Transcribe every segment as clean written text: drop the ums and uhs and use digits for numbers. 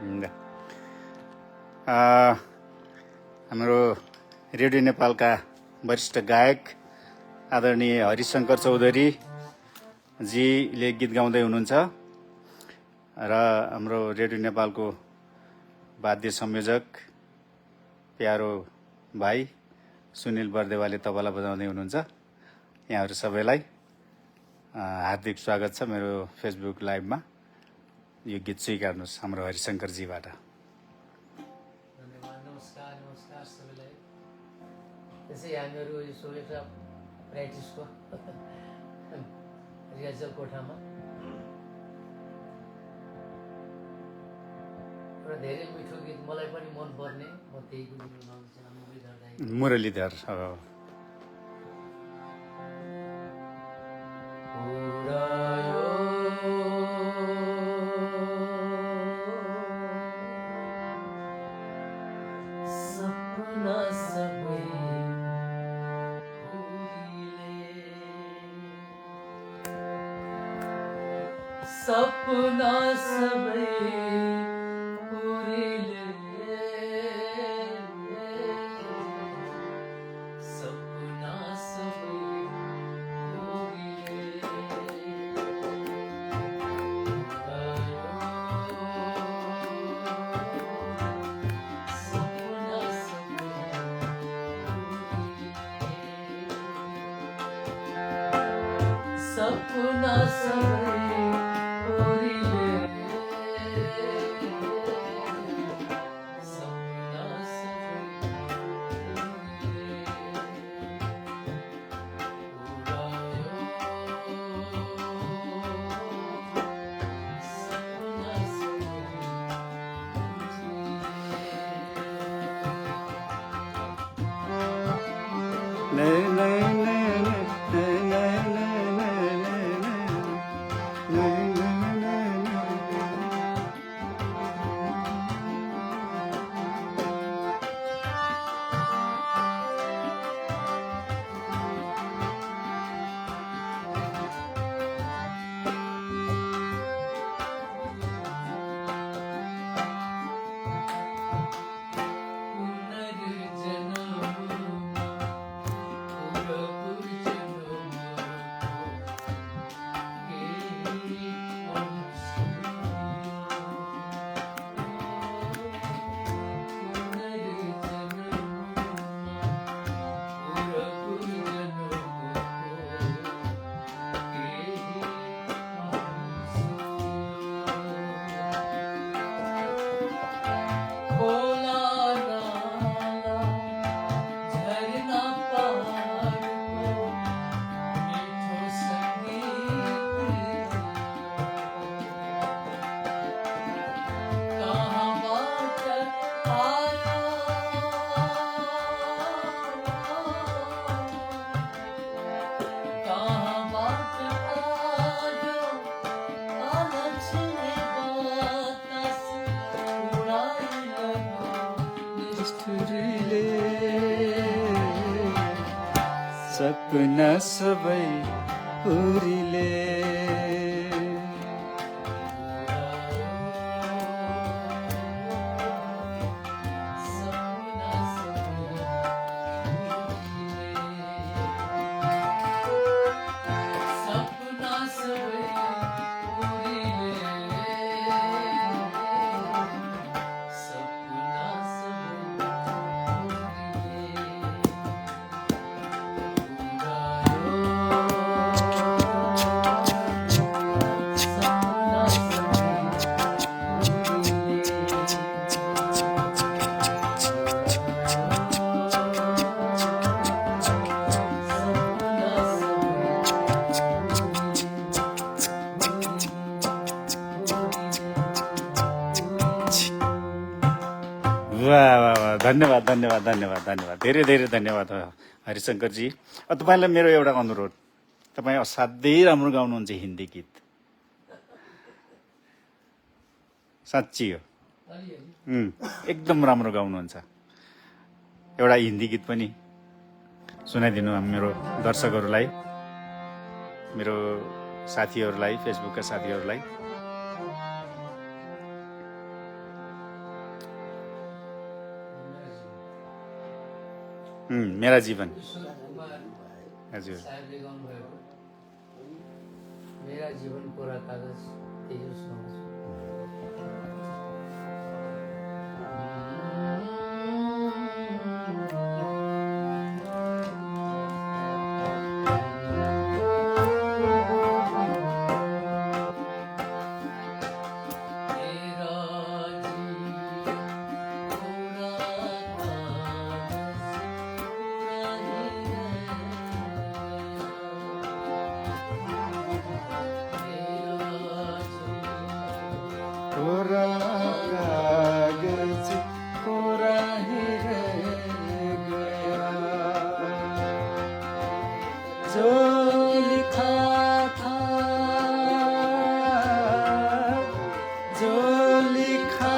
ल। हाम्रो रेडियो नेपालका वरिष्ठ गायक आदरणीय हरिशङ्कर चौधरी जीले गीत गाउँदै हुनुहुन्छ र हाम्रो रेडियो नेपालको वाद्य संयोजक प्यारो भाइ सुनिल बर्देवाले तबला बजाउँदै हुनुहुन्छ। यहाँहरू सबैलाई हार्दिक स्वागत छ मेरो फेसबुक लाइभमा। यो गीत स्वीकार्नुहोस् हाम्रो हरिशङ्करजीबाट। धन्यवाद। नमस्कार सबैलाई। त्यसै हामीहरू यो सोलेका प्र्याक्टिसको रिहर्सल कोठामा एउटा धेरै मिठो गीत मलाई पनि मनपर्ने, म त्यही गीत गाउन चाहन्छु। मुरलीधर सपना सबै पुरीले, सपना सबै पुरीले, सपना सबै, सपना सबै सपना सबै पुरीले, वाह वाह वाह, धन्यवाद धन्यवाद धन्यवाद धन्यवाद, धेरै धेरै धन्यवाद हरिशङ्करजी। तपाईँलाई मेरो एउटा अनुरोध, तपाईँ असाध्यै राम्रो गाउनुहुन्छ हिन्दी गीत, साँच्ची हो, एकदम राम्रो गाउनुहुन्छ। एउटा हिन्दी गीत पनि सुनाइदिनु मेरो दर्शकहरूलाई, मेरो साथीहरूलाई, फेसबुकका साथीहरूलाई। मेरा जीवन किशोर कुमार हजुर साहेबले गाउनुभएको मेरा जीवन कोरा कागज त्यही हो सुनाउँछु। कोरा कागज कोरा ही रह गया जो लिखा था जो लिखा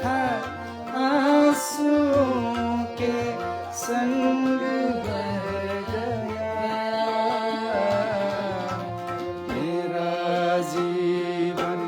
था आंसुओं के संग बह गया मेरा जीवन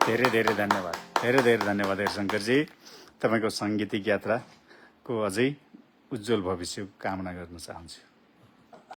धेरै धेरै धन्यवाद, धेरै धेरै धन्यवाद हरिशङ्करजी। तपाईँको साङ्गीतिक यात्राको अझै उज्जवल भविष्य कामना गर्न चाहन्छु।